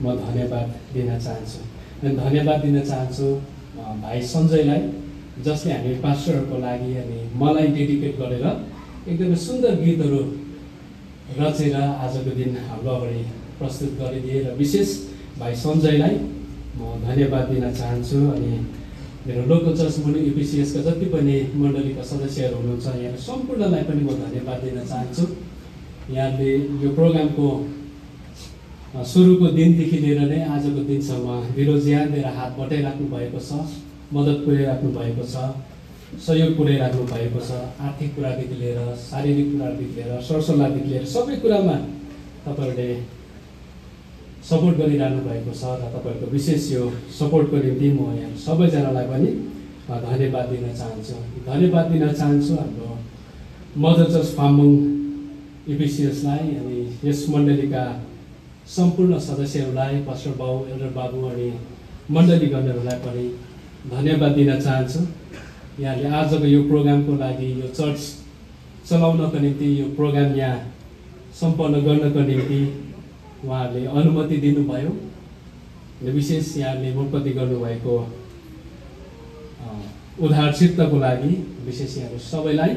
म धन्यवाद दिन चाहन्छु। अनि धन्यवाद दिन चाहन्छु भाइ सञ्जयलाई, जसले हामी पास्टरहरूको लागि अनि मलाई डेडिकेट गरेर एकदमै सुन्दर गीतहरू रचेर आजको दिन हाम्रो अगाडि प्रस्तुत गरिदिए। र विशेष भाइ सञ्जयलाई म धन्यवाद दिन चाहन्छु। अनि मेरो लोकल चर्च मुनि इपिसिएसका जति पनि मण्डलीका सदस्यहरू हुनुहुन्छ यहाँ सम्पूर्णलाई पनि म धन्यवाद दिन चाहन्छु। यहाँले यो प्रोग्रामको सुरुको दिनदेखि लिएर नै आजको दिनसम्म विरोज्यान दिएर हात बटाइराख्नु भएको छ, मद्दत पुर्याइराख्नु भएको छ, सहयोग पुर्याइराख्नु भएको छ। आर्थिक कुरादेखि लिएर शारीरिक कुरादेखि लिएर सरसल्लाहदेखि लिएर सबै कुरामा तपाईँहरूले सपोर्ट गरिरहनु भएको छ र तपाईँहरूको विशेष यो सपोर्टको निम्ति म यहाँ सबैजनालाई पनि धन्यवाद दिन चाहन्छु। धन्यवाद दिन चाहन्छु हाम्रो मदर चर्च फामुङ इपिसिएसलाई अनि यस मण्डलीका सम्पूर्ण सदस्यहरूलाई, पास्टर बाबु, एल्डर बाबु अनि मण्डलीगणहरूलाई पनि धन्यवाद दिन चाहन्छु। यहाँले आजको यो प्रोग्रामको लागि यो चर्च चलाउनको निम्ति यो प्रोग्राम यहाँ सम्पन्न गर्नको निम्ति उहाँहरूले अनुमति दिनुभयो। विशेष यहाँले मुलपति गर्नुभएको उदार चित्तको लागि विशेष यहाँहरू सबैलाई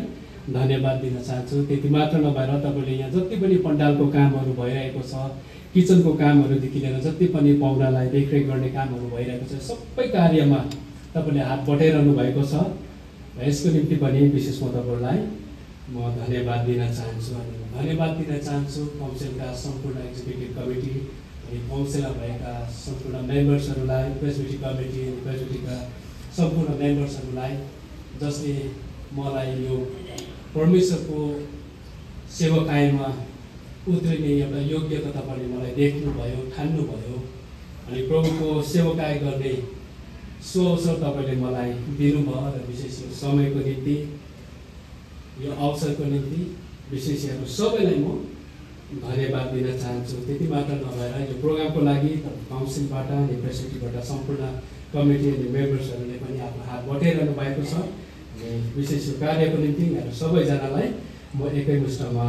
धन्यवाद दिन चाहन्छु। त्यति मात्र नभएर तपाईँले यहाँ जति पनि पण्डालको कामहरू भइरहेको छ, किचनको कामहरूदेखि लिएर जति पनि पाहुनालाई देखरेख गर्ने कामहरू भइरहेको छ, सबै कार्यमा तपाईँले हात बटाइरहनु भएको छ। यसको निम्ति पनि विशेष म तपाईँहरूलाई म धन्यवाद दिन चाहन्छु। अनि धन्यवाद दिन चाहन्छु काउन्सिलका सम्पूर्ण एक्जिक्युटिभ कमिटी अनि काउन्सिलमा भएका सम्पूर्ण मेम्बर्सहरूलाई, प्रेसिडेन्ट कमिटी अनि प्रेसिडेन्टका सम्पूर्ण मेम्बर्सहरूलाई जसले मलाई यो परमेश्वरको सेवाकायमा उत्रिने एउटा योग्यता तपाईँले मलाई देख्नुभयो, ठान्नुभयो अनि प्रभुको सेवाकाय गर्ने सो अवसर तपाईँले मलाई दिनुभयो र विशेष यो समयको निम्ति, यो अवसरको निम्ति विशेष यहाँहरू सबैलाई म धन्यवाद दिन चाहन्छु। त्यति मात्र नभएर यो प्रोग्रामको लागि काउन्सिलबाट अनि प्रेसिडेन्टबाट सम्पूर्ण कमिटी अनि मेम्बर्सहरूले पनि आफ्नो हात बटाइरहनु भएको छ। अनि विशेष यो कार्यको निम्ति यहाँहरू सबैजनालाई म एकैमुष्टमा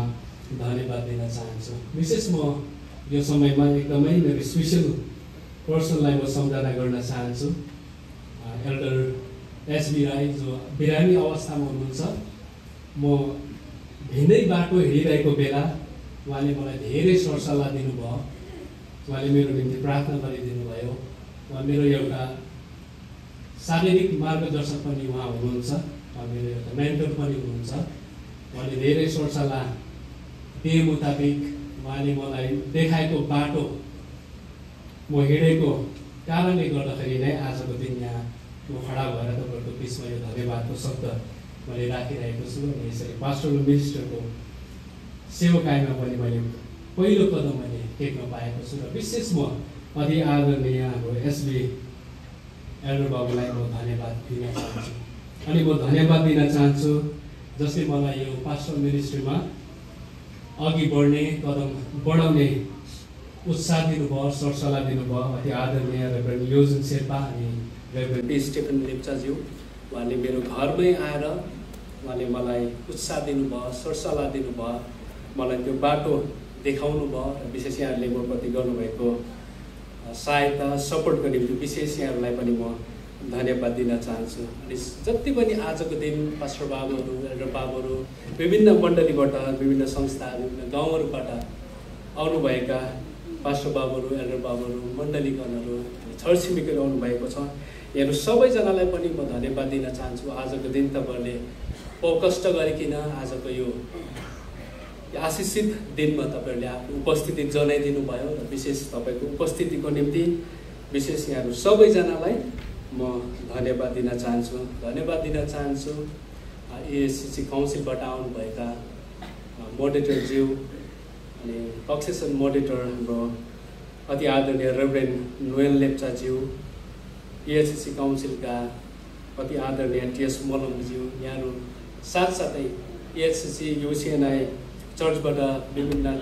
धन्यवाद दिन चाहन्छु। विशेष म यो समयमा एकदमै मेरो स्पेसल पर्सनलाई म सम्झना गर्न चाहन्छु। एल्डर एसबी राई जो बिरामी अवस्थामा हुनुहुन्छ। म भिन्दै बाटो हिँडिरहेको बेला उहाँले मलाई धेरै सरसल्लाह दिनुभयो। उहाँले मेरो निम्ति प्रार्थना गरिदिनु भयो। उहाँ मेरो एउटा शारीरिक मार्गदर्शक पनि उहाँ हुनुहुन्छ, मेरो एउटा मेन्टर पनि हुनुहुन्छ। उहाँले धेरै सरसल्लाह दिए मुताबिक उहाँले मलाई देखाएको बाटो म हिँडेको कारणले गर्दाखेरि नै आजको दिन यहाँ म खडा भएर तपाईँहरूको बिचमा यो धन्यवादको शब्द मैले राखिरहेको छु। अनि यसरी पास्टरल मिनिस्टरको सेवाकायमा पनि मैले पहिलो कदम मैले टेक्न पाएको छु र विशेष म अति आदरणीय हाम्रो एसबी एल्डर बाबुलाई म धन्यवाद दिन चाहन्छु। अनि म धन्यवाद दिन चाहन्छु जसले मलाई यो पास्टरल मिनिस्ट्रीमा अघि बढ्ने, कदम बढाउने उत्साह दिनुभयो, सरसल्लाह दिनुभयो। अति आदरणीय रेभरेन्ड योजन शेर्पा अनि रेभरेन्ड स्टेफन लेप्चाज्यू, उहाँले मेरो घरमै आएर उहाँले मलाई उत्साह दिनुभयो, सरसल्लाह दिनुभयो, मलाई त्यो बाटो देखाउनु भयो र विशेष यहाँहरूले म प्रति गर्नुभएको सहायता सपोर्टको निम्ति विशेष यहाँहरूलाई पनि म धन्यवाद दिन चाहन्छु। अनि जति पनि आजको दिन पास्टर बाबुहरू, एल्डर बाबुहरू, विभिन्न मण्डलीबाट, विभिन्न संस्था, विभिन्न गाउँहरूबाट आउनुभएका पास्टर बाबुहरू, एल्डर बाबुहरू, मण्डलीगणहरू, छर छिमेकीहरू आउनुभएको छ। यहाँहरू सबैजनालाई पनि म धन्यवाद दिन चाहन्छु। आजको दिन तपाईँहरूले कष्ट गरिकन आजको यो आशिषित दिनमा तपाईँहरूले आफ्नो उपस्थिति जनाइदिनु भयो र विशेष तपाईँको उपस्थितिको निम्ति विशेष यहाँहरू सबैजनालाई म धन्यवाद दिन चाहन्छु। धन्यवाद दिन चाहन्छु एएससिसी काउन्सिलबाट आउनुभएका मोडेटरज्यू अनि सक्सेसन मोडेटर हाम्रो अति आदरणीय रेभरेन्ड नोएल लेप्चाज्यू, एएससिसी काउन्सिलका अति आदरणीय टिएस मलमज्यू, यहाँहरू साथसाथै एएससिसी युसिएनआई चर्चबाट विभिन्न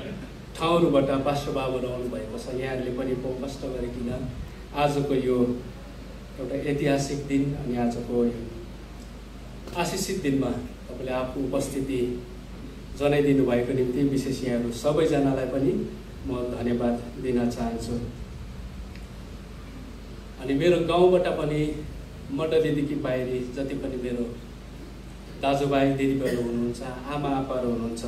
ठाउँहरूबाट पास्टर बाबुहरू आउनुभएको छ। यहाँहरूले पनि कष्ट गरिकन आजको यो एउटा ऐतिहासिक दिन अनि आजको आशिषित दिनमा तपाईँले आफ्नो उपस्थिति जनाइदिनु भएको निम्ति विशेष यहाँहरू सबैजनालाई पनि म धन्यवाद दिन चाहन्छु। अनि मेरो गाउँबाट पनि मण्डलीदेखि बाहिरी जति पनि मेरो दाजुभाइ दिदीबहिनी हुनुहुन्छ, आमा आप्पाहरू हुनुहुन्छ,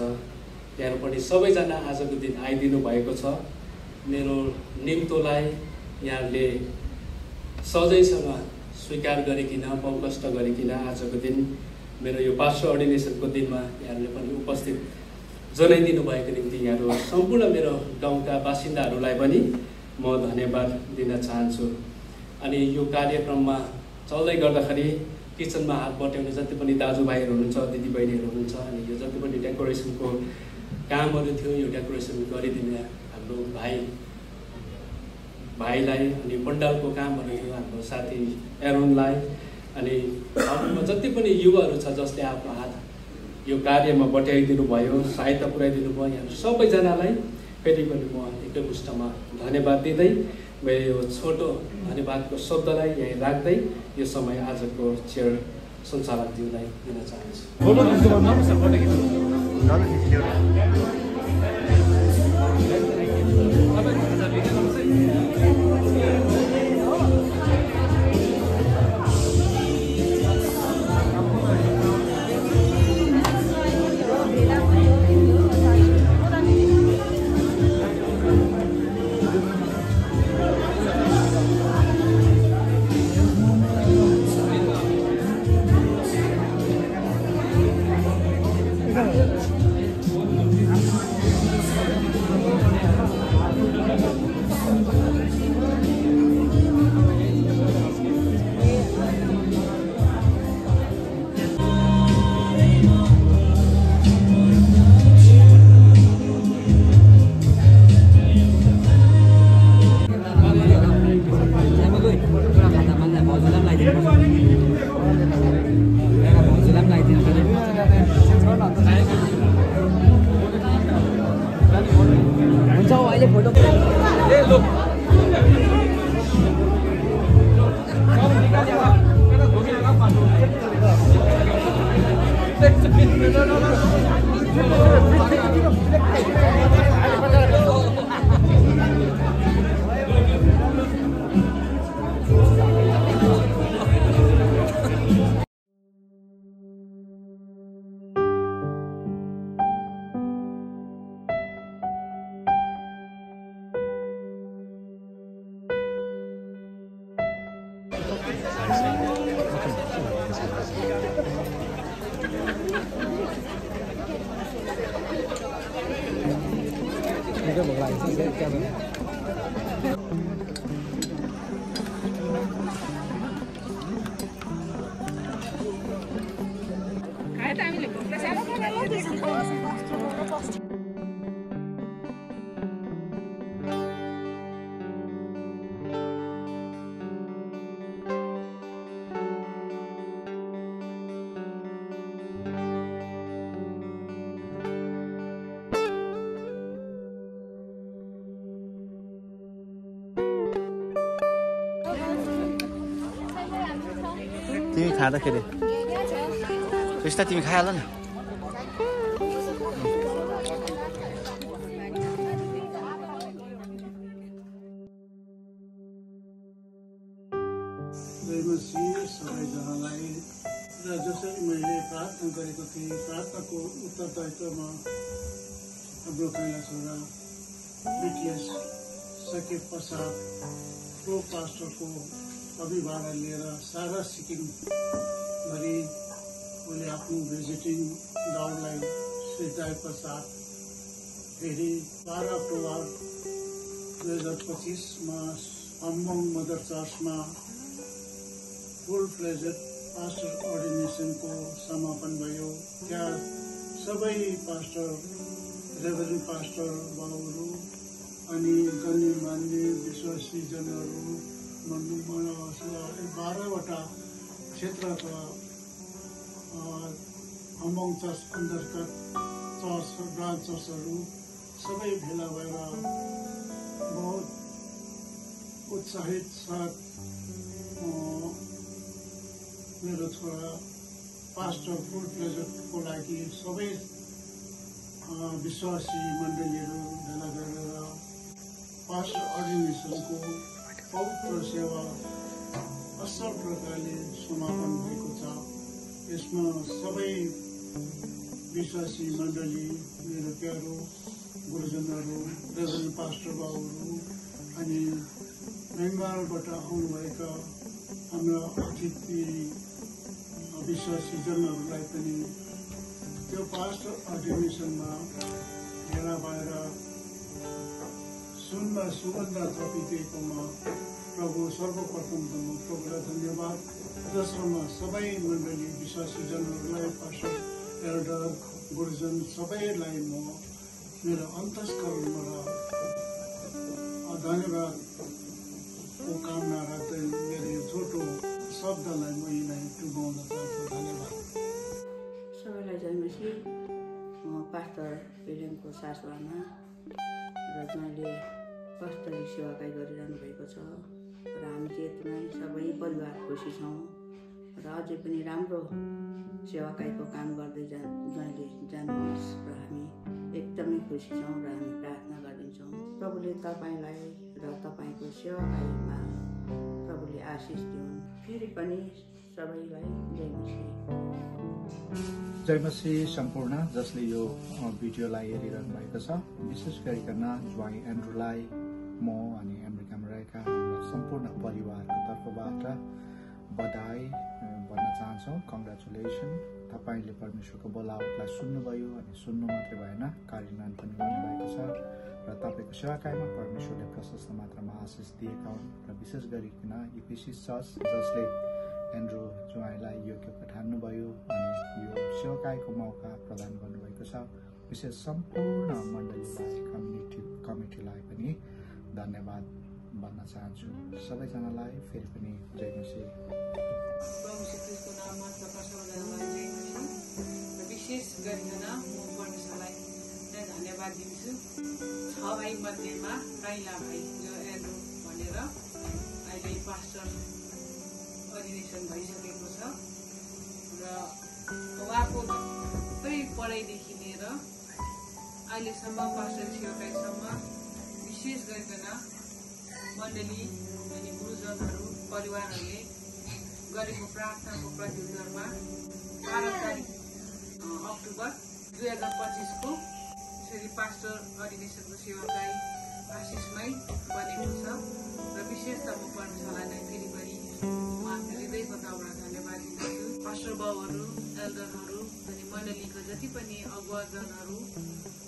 त्यहाँ पनि सबैजना आजको दिन आइदिनु भएको छ। मेरो निम्तोलाई यहाँले सजैसँग स्वीकार गरिकन पौकष्ट गरिकन आजको दिन मेरो यो पास्टर अर्डिनेसनको दिनमा यहाँहरूले पनि उपस्थित जनाइदिनु भएको निम्ति यहाँहरू सम्पूर्ण मेरो गाउँका बासिन्दाहरूलाई पनि म धन्यवाद दिन चाहन्छु। अनि यो कार्यक्रममा चल्दै गर्दाखेरि किचनमा हात बटाउने जति पनि दाजुभाइहरू हुनुहुन्छ, दिदीबहिनीहरू हुनुहुन्छ, अनि यो जति पनि डेकोरेसनको कामहरू थियो यो डेकोरेसन गरिदिने हाम्रो भाइलाई, अनि पण्डालको कामहरू थियो हाम्रो साथी एरोनलाई, अनि हाम्रोमा जति पनि युवाहरू छ जसले आफ्नो हात यो कार्यमा बटाइदिनु भयो, सहायता पुर्याइदिनु भयो, यहाँ सबैजनालाई फेरि पनि म एकैमुष्टमा धन्यवाद दिँदै मेरो यो छोटो धन्यवादको शब्दलाई यहीँ राख्दै यो समय आजको चेयर सञ्चालकज्यूलाई दिन चाहन्छु। तिमी खाँदाखेरि त्यस्ता तिमी खाइहाल न। सबैजनालाई र जसरी मैले प्रार्थना गरेको थिएँ प्रार्थनाको उत्तरदायित्वमा हाम्रो कैला छोरा बिटिएस सके पश्चात प्रो पास्टरको अभिभावक लिएर सारा सिक्किमभरि उसले आफ्नो भिजिटिङ दौडलाई सिधाए पश्चात फेरि 12 अक्टोबर 2025मा हम्बङ मदर चर्चमा फुल फ्लेजेड पास्टर अर्डिनेसनको समापन भयो। त्यहाँ सबै पास्टर रेभरेन्ड पास्टर बाबुहरू अनि गण्यमान्य विश्वासीजनहरू 12वटा क्षेत्रका हम्बङ चर्च अन्तर्गत चर्च ब्रान्च चर्चहरू सबै भेला भएर बहुत उत्साहित साथ मेरो छोरा पास्टर फुल प्लेजरको लागि सबै विश्वासी मण्डलीहरू भेला गरेर पास्टर अर्डिनेसनको पवित्र सेवा असल प्रकारले समापन भएको छ। यसमा सबै विश्वासी मण्डली मेरो प्यारो गुरुजनहरू रेभरेन्ड पास्टर बाबुहरू अनि बेङ्गालबाट आउनुभएका हाम्रा अतिथि विश्वासीजनहरूलाई पनि त्यो पास्टर अर्डिनेसनमा भेला भएर सुनमा सुगन्ध थपिदिएकोमा प्रभु सर्वप्रथम त म प्रभुलाई धन्यवाद, जसमा सबै मण्डली विश्वासीजनहरूलाई पास्टर एल्डर गुरुजन सबैलाई म मेरो अन्तस्करणबाट धन्यवादको कामना राख्दै मेरो यो छोटो शब्दलाई म यिनलाई टुङ्गाउन चाहन्छु। धन्यवाद। सबैलाई जयमसी। म पास्टर विलियमको सासुआमा र जहाँले कस्तरी सेवाकाई गरिरहनु भएको छ र हामी चाहिँ यतिमै सबै परिवार खुसी छौँ र अझै पनि राम्रो सेवाकाईको काम गर्दै जहाँले जानुहोस् र हामी एकदमै खुसी छौँ र हामी प्रार्थना गरिदिन्छौँ प्रभुले तपाईँलाई र तपाईँको सेवाकाईमा प्रभुले आशिष दिउन्। फेरि पनि सबैलाई जयमसी। जयमसी सम्पूर्ण जसले यो भिडियोलाई हेरिरहनु भएको छ, विशेष गरिकन ज्वाइँ एन्ड्रुलाई म अनि अमेरिकामा रहेका हाम्रा सम्पूर्ण परिवारको तर्फबाट बधाई भन्न चाहन्छौँ। कङ्ग्रेचुलेसन। तपाईँले परमेश्वरको बोलावटलाई सुन्नुभयो अनि सुन्नु मात्रै भएन, कार्यान्वयन पनि गर्नुभएको छ र तपाईँको सेवाकाईमा परमेश्वरले प्रशस्त मात्रामा आशिष दिएका हुन् र विशेष गरिकन इफिसिस चर्च जसले एन्ड्रु ज्वाइँलाई योग्य ठान्नुभयो अनि यो सेवाकाईको मौका प्रदान गर्नुभएको छ। विशेष सम्पूर्ण मण्डलीलाई कमिटीलाई पनि धन्यवाद भन्न चाहन्छु। सबैजनालाई फेरि पनि जयमसी। प्रभु श्री ख्रीष्टको नाममा तपाईँ सबैजनालाई जयमसी र विशेष गरिकन म परमेश्वरलाई धन्यवाद दिन्छु। 6 भाइ मध्येमा काइला भाइ जो एन्ड्रु भनेर अहिले पास्टर अर्डिनेसन भइसकेको छ र उहाँको सबै पढाइदेखि लिएर अहिलेसम्म पास्टर सेवाकाईसम्म विशेष गरिकन मण्डली अनि गुरुजनहरू परिवारहरूले गरेको प्रार्थनाको प्रत्युत्तरमा 12 तारिक अक्टोबर 2025 को यसरी पास्टर अर्डिनेसनको सेवाकाई आशिषमै बनेको छ र विशेष त म परमेश्वरलाई नै फेरि पनि उहाँको हृदयको तौरबाट धन्यवाद दिन्छु। पास्टर बाबुहरू, एल्डरहरू अनि मण्डलीको जति पनि अगुवाजनहरू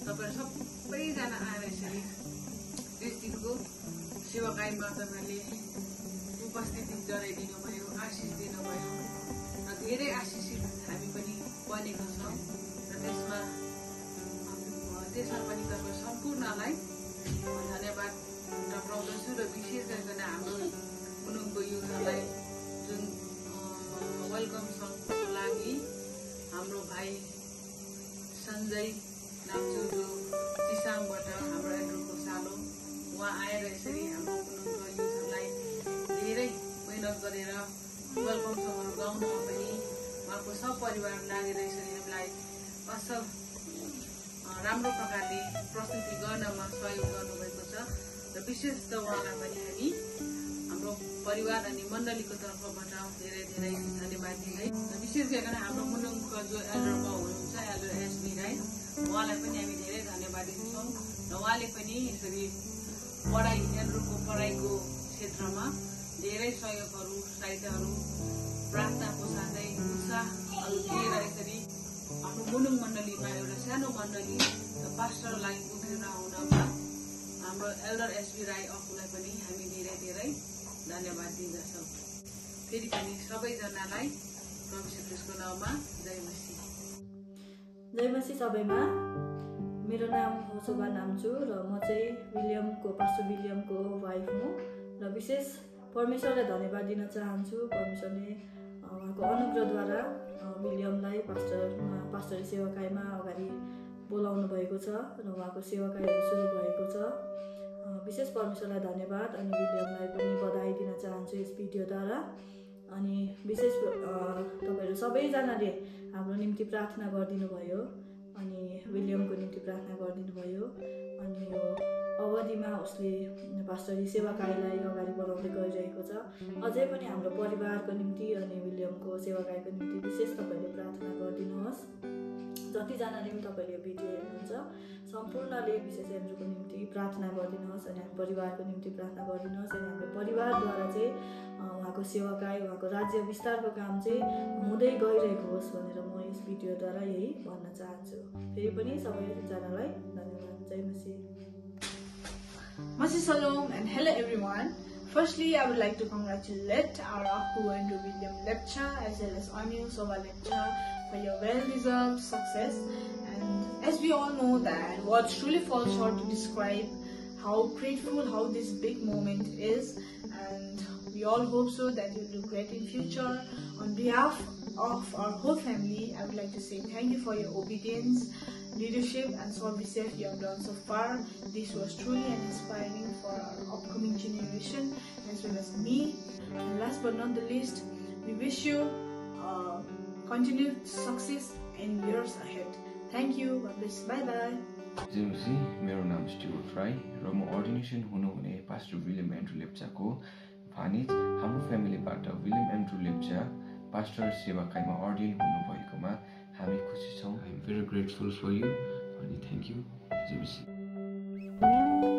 तपाईँहरू सबैजना आएर यसरी 20 दिनको सेवाकाईमा तपाईँहरूले उपस्थिति जनाइदिनु भयो, आशिष दिनुभयो र धेरै आशिषित हामी पनि बनेका छौँ र त्यसमा पनि तपाईँ सम्पूर्णलाई धन्यवाद टक्राउँदछु र विशेष गरिकन हाम्रो मुलुकको युथहरूलाई जुन वेलकम सङ्घको लागि हाम्रो भाइ सञ्जय नाम्चु जो चिसाङबाट हाम्रो एन्ड्रुको सालो उहाँ आएर यसरी हाम्रो मुलुकको युथहरूलाई धेरै मेहनत गरेर वेलकम सङ्घहरू गाउनमा पनि उहाँको सपरिवार लागेर यसरी हामीलाई असल राम्रो प्रकारले प्रस्तुति गर्नमा सहयोग गर्नुभएको छ र विशेष त उहाँलाई पनि हामी हाम्रो परिवार अनि मण्डलीको तर्फबाट धेरै धेरै धन्यवाद दिँदै विशेष गरिकन हाम्रो मुलुकको जो एल्डर बाउ हुनुहुन्छ एल्डर एसबी राई उहाँलाई पनि हामी धेरै धन्यवाद दिन्छौँ र उहाँले पनि यसरी पढाइ एन्ड्रुको पढाइको क्षेत्रमा धेरै सहयोगहरू सहायताहरू प्रार्थनाको साथै उत्साहहरू दिएर यसरी आफ्नो मुलुक मण्डलीमा एउटा सानो मण्डली पास्टरलाई उठेर आउनमा हाम्रो एल्डर एसबी राई अफुलाई पनि हामी धेरै धेरै धन्यवाद दिँदछौँ। फेरि पनि सबैजनालाई प्रभु श्री ख्रीष्टको नाममा जयमसी। जयमसी सबैमा। मेरो नाम हो शोभा नाम्चु र म चाहिँ पास्टर विलियमको वाइफ हुँ र विशेष परमेश्वरलाई धन्यवाद दिन चाहन्छु। परमेश्वरले उहाँको अनुग्रहद्वारा विलियमलाई पास्टर सेवाकाईमा अगाडि बोलाउनु भएको छ र उहाँको सेवाकाईहरू सुरु भएको छ। विशेष परमेश्वरलाई धन्यवाद अनि विलियमलाई पनि बधाई दिन चाहन्छु यस भिडियोद्वारा। अनि विशेष तपाईँहरू सबैजनाले हाम्रो निम्ति प्रार्थना गरिदिनु भयो अनि विलियमको निम्ति प्रार्थना गरिदिनु भयो अनि यो अवधिमा उसले पास्टर सेवाकाईलाई अगाडि बढाउँदै गइरहेको छ। अझै पनि हाम्रो परिवारको निम्ति अनि विलियमको सेवाकाईको निम्ति विशेष तपाईँले प्रार्थना गरिदिनुहोस्। जतिजनाले पनि तपाईँले भिडियो हेर्नुहुन्छ सम्पूर्णले विशेष एन्ड्रुको निम्ति प्रार्थना गरिदिनुहोस् अनि हाम्रो परिवारको निम्ति प्रार्थना गरिदिनुहोस् अनि हाम्रो परिवारद्वारा चाहिँ उहाँको सेवाकाई उहाँको राज्य विस्तारको काम चाहिँ हुँदै गइरहेको होस् भनेर म यस भिडियोद्वारा यही भन्न चाहन्छु। फेरि पनि सबैजनालाई धन्यवाद। जय मसीह। Masi Salom and hello everyone. Firstly, I would like to congratulate our Aku and William Lepcha as well as Anu Soba Lepcha for your well-deserved success. And as we all know that words truly fall short to describe how grateful, how this big moment is, and we all hope so that you'll do great in future. On behalf of our whole family, I would like to say thank you for your obedience, leadership and service you have done so far. This was truly inspiring for our upcoming generation as well as me. And last but not the least, we wish you continued success in years ahead. Thank you. God bless. Bye bye. जेमसी मेरो नाम स्टुअर्ट राई र म अर्डिनेसन हुनुहुने पास्टर विलियम एन्ड्रु लेप्चाको भानिज हाम्रो फ्यामिलीबाट विलियम एन्ड्रु लेप्चा पास्टर सेवाकाईमा अर्डिन हुनुभएकोमा हामी खुसी छौँ। I am very grateful for you अनि थ्याङ्क यू जेमसी।